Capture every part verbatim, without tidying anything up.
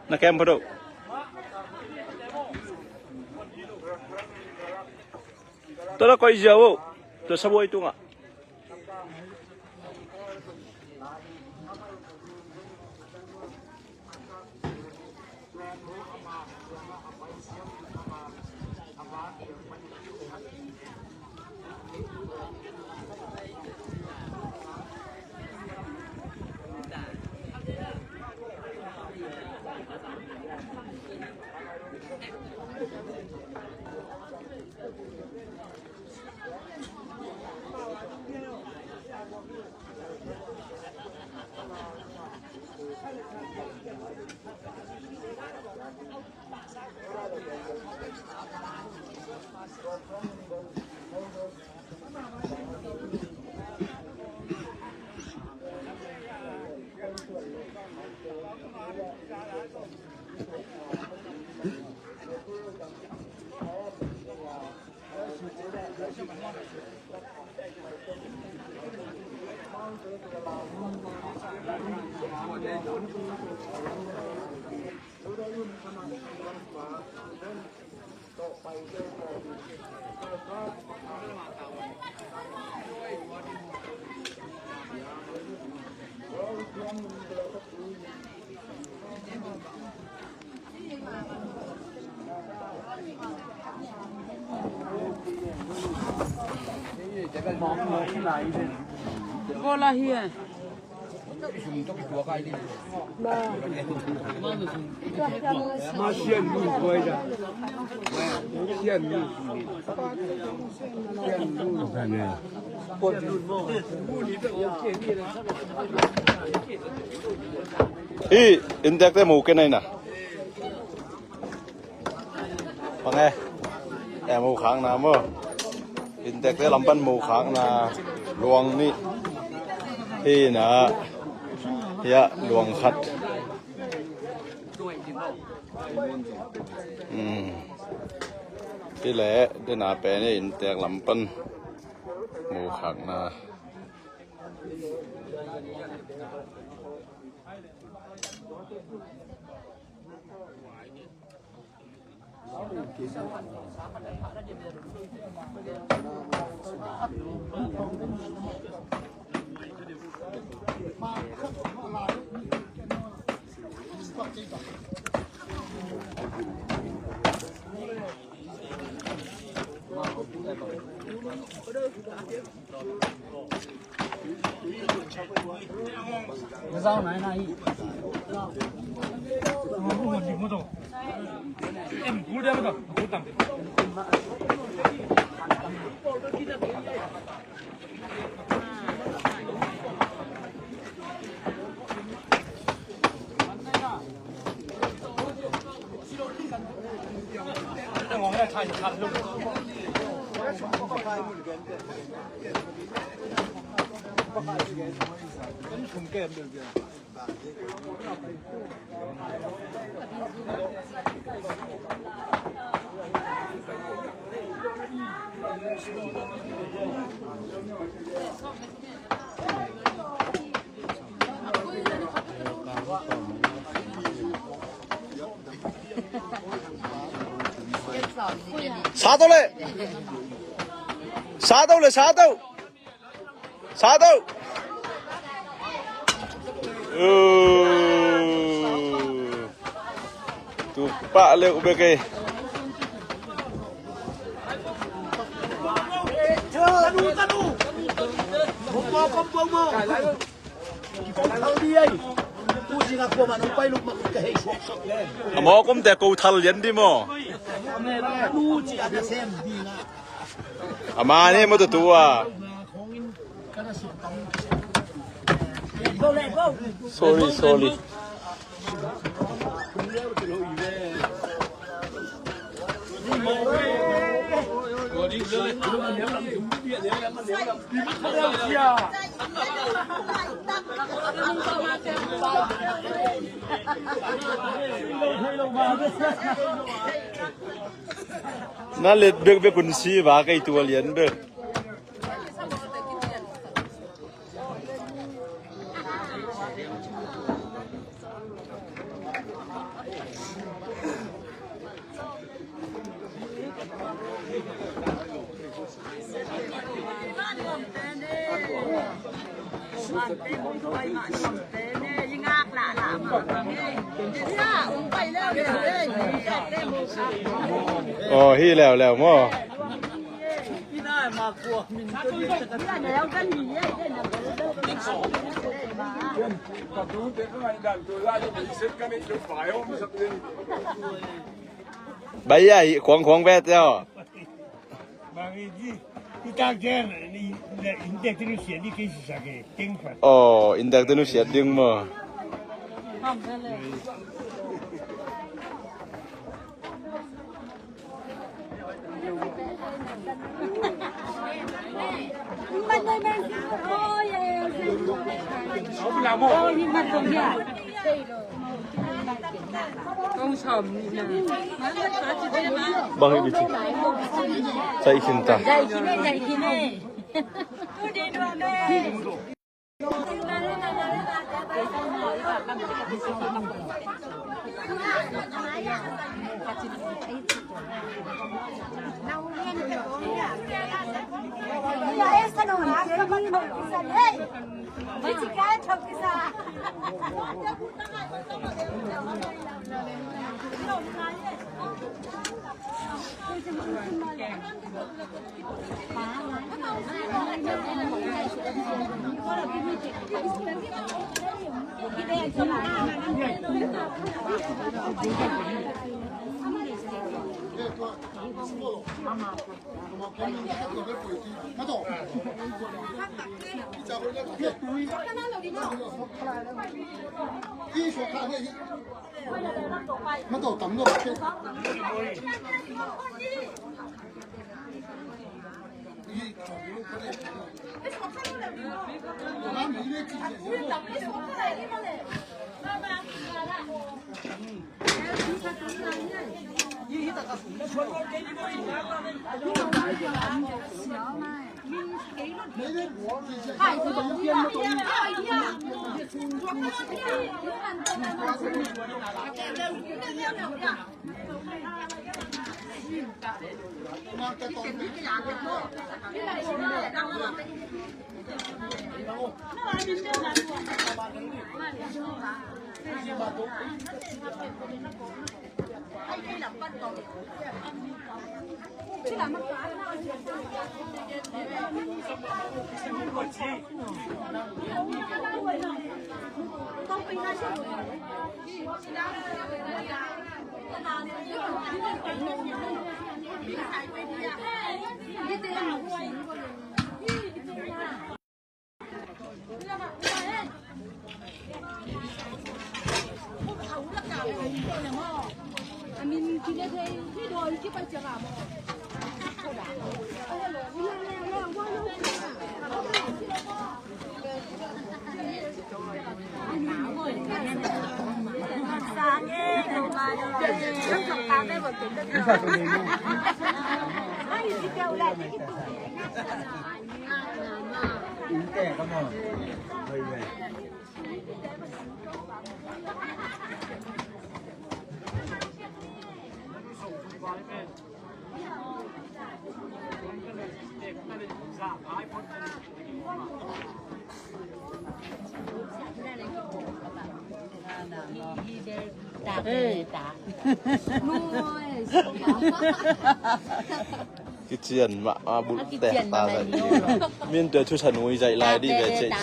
Na kem pha do. Tua la koih ziau o. Tua sabuai tungah. Hih inntekte mu kei na hi na. Bang e, e, mukhakna maw? Inntekte lam pan mukhakna luang nih. Hih na, hiah luang khat. Hih leh dena pen inntek lam pan mukhakna. Sa to le. Sa to le, sa to. Sa to. Uh. Tu pah leuh bek ei. A mawk omte ko thal lian di maw. A mah ni maw tutu a. Sorry, sorry. Na let bekbek un si va kei tua lian bek. Aw, hi leuleu maw? Bai ai, khuang khuang bet yo. Bang i, i tak ciang, i, i, i tak ciang nusiat ding kei sisak e, teng pat. Aw, i tak ciang nusiat ding maw? Bang hi bici. Sai khin ta. Kician mah, mah bulh teh ta zai. Min tua thu sa nui zai lai di ve cek.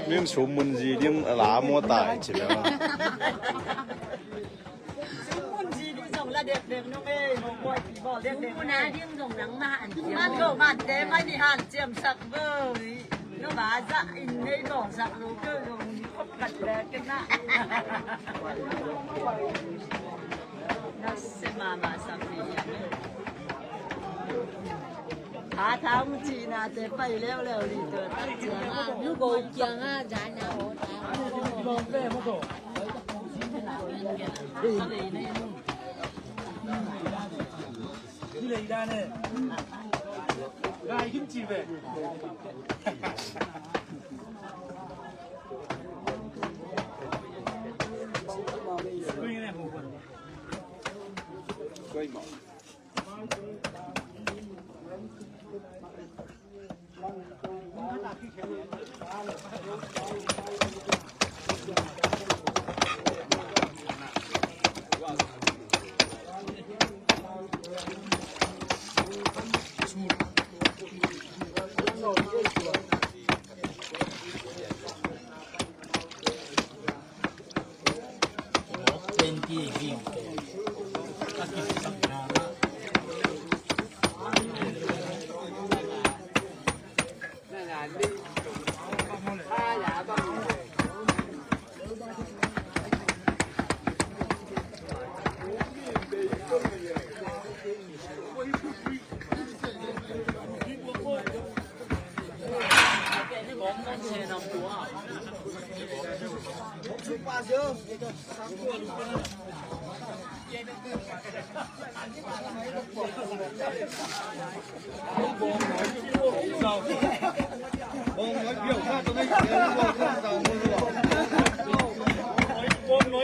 Min sum mun zi ding la mo ta ci ve. Sum mun zi ding zong la dek dek nong ei, nong buai pi bawl dek dek. Sum mun a ding zong nang mah hanciam. Man lo man te mai ni hanciam sak bo. No ba za in nei bawl sak lo ko zong ni khop kat le ke na. Na se mama sak ni. A thang ci na te pai leu leu li to. Lu go kiang a za na o ta.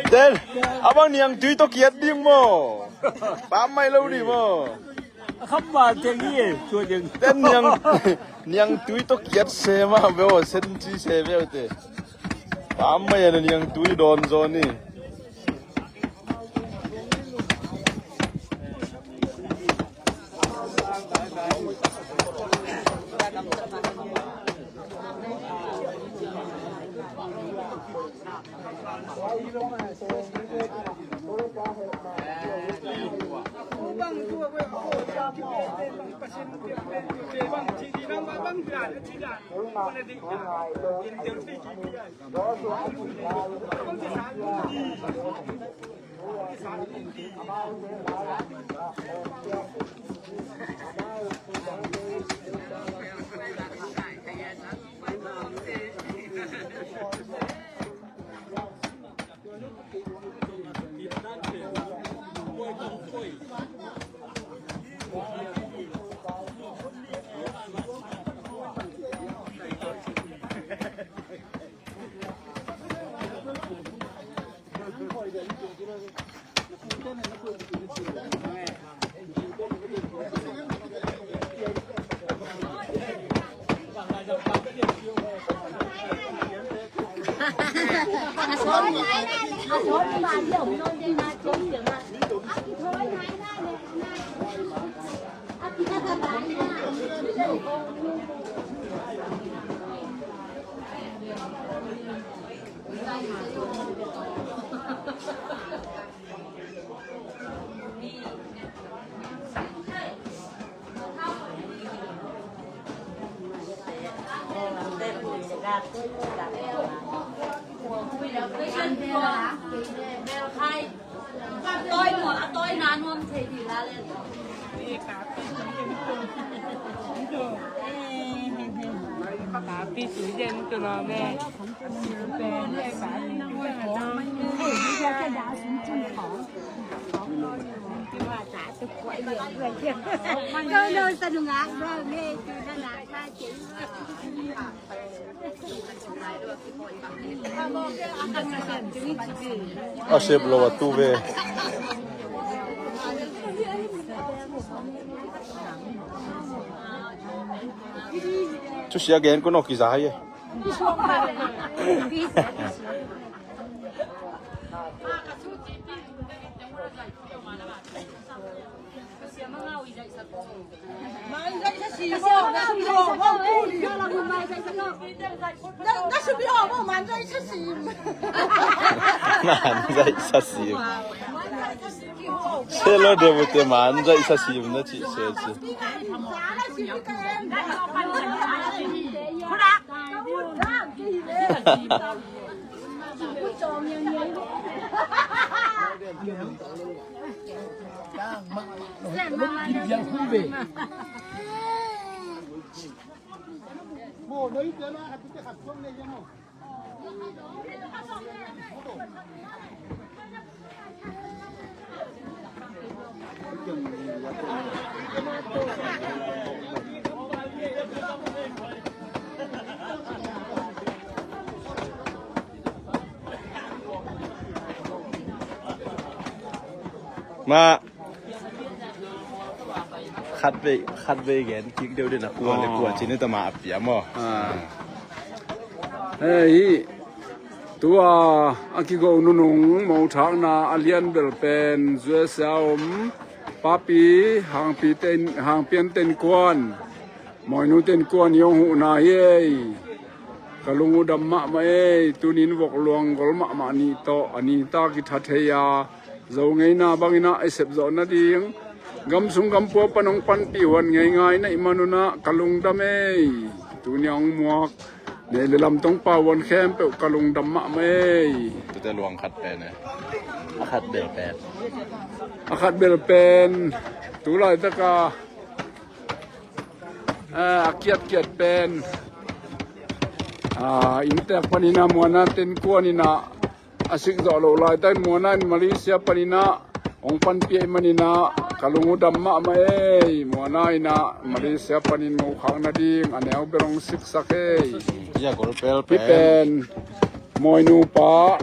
Ten, a bang niangtui tawh kiat ding maw? Pam mai lo ding maw? A kham val teng hi e, tua teng. Ten niang, niangtui tawh kiat se mah ve aw, sen ci se ve aw te. Pam mai a niangtui dawn zaw ni. A sep lo a tu ve. Thusia gen ko nawk kiza hi e. Manzaih sasim. Selo debute manzaih sasim na cih sel ci. Mah khat vei, khat vei gen kik deuh den a, kua le kua cin i tama a pia maw? Hei, tua a kigo nunung mothakna a lian bel pen U S A om Papi Hangpi ten, Hangpian ten kuan, Mawinu ten kuan i hong huhna hi ei. Ka lung uh dam mahmah ei. Tunin vok luang gol mahmah nih tawh a nita kitha thei a, Zo ngeina bangin ah i sepzawh nading gam sung gam pua pan hong panpih huan ngeingai na hih manun ah ka lungdam ei. Tuni a hong muak nei le lam tong pa huan khempeuh ka lungdam mahmah ei. Tute luang khat pen e. A khat bel pen. A khat bel pen. Tu laitaka, a, a kiatkiat pen, a, inntek panin ah Muana ten kuan in ah a sik zawh loh laitakin Muana in Malaysia panin ah hong panpih ahih manin ah ka lung uh dam mahmah ei. Muana in ah Malaysia panin mokhak nading a neu bel hong siksak ei. Hih pen Mawinu pa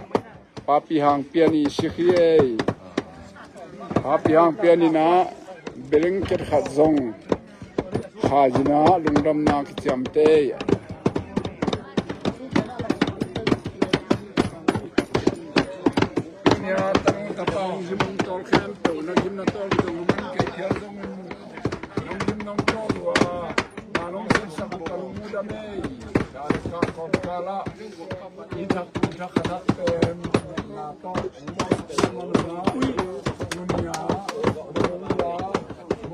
Papi Hangpian i sik hi ei. Papi Hangpian in ah blanket khat zong khaizin ah lungdamna kiciamteh. Nia tang tapa hong zim hong tawl khempeuh na gim na tawl zong man kei phial zong in nong gim nong tawl uh a, na nong sepsak uh ka lung uh dam ei. Ka kawmkal ah i thak, i thak, a thak pen na tawh hong mawhsak man uh a, ui, ui, nia, ui, ui, ui,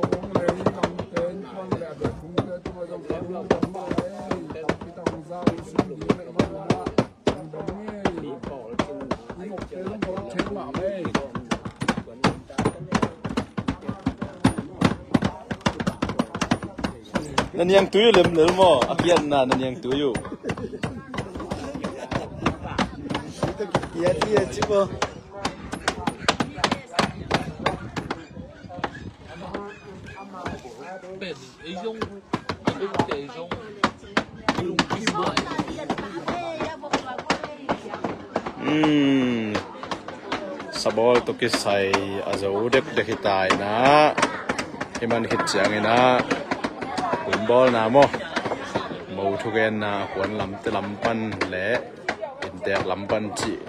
ui, pen kuan le a bek kungte tung a zong ka lung dam mah ei. Tampi tak hong za uh sum ding leh man uh a. Na niangtui uh lemlel maw? A kiatna na niangtui uh. Sabawl tawh kisai a zo dekdek hi ta in ah, hih man khit ciangin ah pumbawlna maw, mo thugenna a kuan lamte lam pan le inntek lam pan cih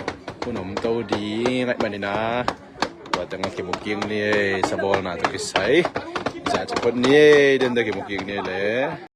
hun om to ding ahih manin ah, tua teng a kimu kik ni ei. Sabawlna tawh kisai zah ci phot ni ei. Den tawh kimu kik ni ei le.